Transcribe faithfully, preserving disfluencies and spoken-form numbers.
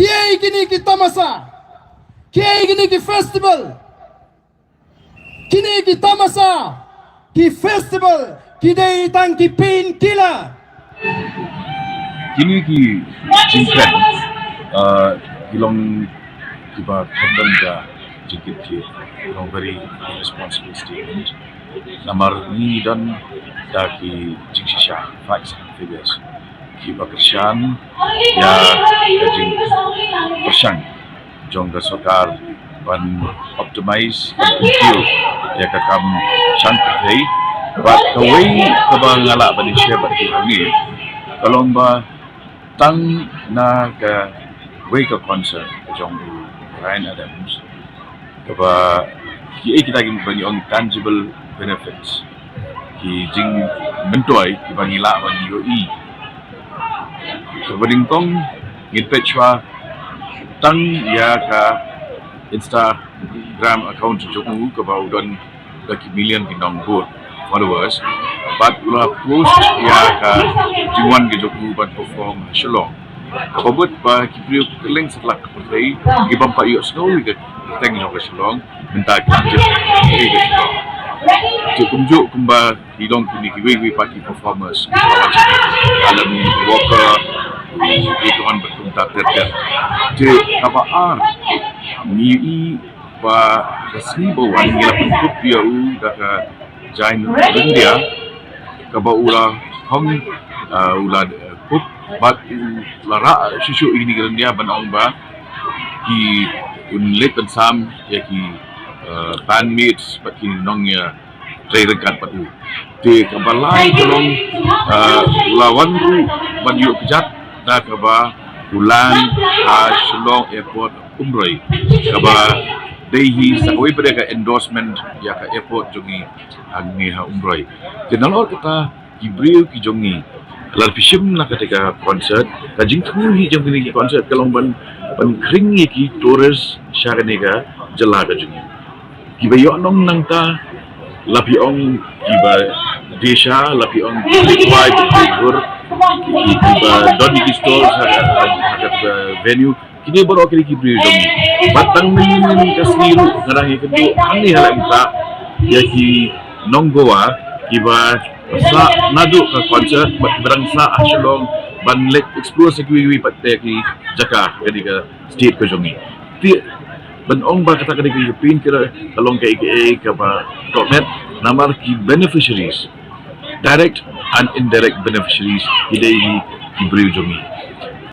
Kiei kine ki tamasa? Kiei kine ki festival? Kine ki tamasa, ki festival, ki dei tang ki painkiller. Kine ki jingkren, uh, ki long kiba kordon ka jingkit ki long very responsible statement. Namar ngi don da ki jingshisha, facts and figures, kiba kyrshan ïa ka jingpyrshang jong ka sorkar ban optimize, ban improve ïa ka kam shan pyrthei. Bad kawei kaba nga lah ban share bad phi hangne ka long ba tang na kawei ka concern ka jong u Bryan Adams, kaba kiei kita kiba ngi ong tangible benefits, ki jingmyntoi kiba ngi lah ban ïohi. Kaba nyngkong, ngin peit shuwa tang ïa ka Instagram account jong u, kaba u don da ki million ki nongbud followers. Bad u la post ïa ka jingwan ka jong u ban perform ha Shillong, kaba mut ba ki briew kylleng satlak ka pyrthei ki bym pat ïohsngew ïa ka kyrteng jong ka Shillong, mynta ki tip ïa ka Shillong. Te kumjuh kumba ki long kine kiwei kiwei pat ki performers, Alan Walker, Akon bad kumta ter ter. Te kaba ar, ngi ïohi ba ka sngi ba wan ngi la pynkup ïa u da ka jaiñ ryndia, kaba u la hong, uh, u la, uh, kup bad u la rah shuh shuh ïa kine ki ryndia ban ong ba ki, un leit ban sam ïa ki, uh, bandmates bad ki nongïatreiryngkat bad u. Te kaba lai ka long, uh, u la wan ruh ban ïoh kjat da kaba u land ha Shillong Airport, Umroi, kaba dei hi sa kawei pat ka endorsement ïa ka airport jong ngi hangne ha Umroi. Te nalor kata, ki briew ki jong ngi, lada phi shim na kata ka concert, ka jingthmu hi jong kine ki concert ka long ban, ban khring ïa ki tourist sha kane ka jylla ka jong ngi. Kiba ïoh nong nangta, la phi ong kiba die sha, la phi ong kiba kwai, kiba dur, ki, kiba don ki stall ha, ha, ha, ha venue. Kine baroh kine ki briew jong ngi. Bad tang mynnin ka sngi ruh nga dang ïakynduh hangne ha Langta ïa ki nong Goa kiba sah naduh ka concert bad kiba dang sah ha Shillong ban leit explore sa kiwei kiwei pat ki jaka kane ka state ka jong ngi. Te ban ong ba kata ka dei ka painkiller ka long kaei kaei kaba dohmet, namar ki beneficiaries, direct and indirect beneficiaries, ki dei hi ki briew jong ngi.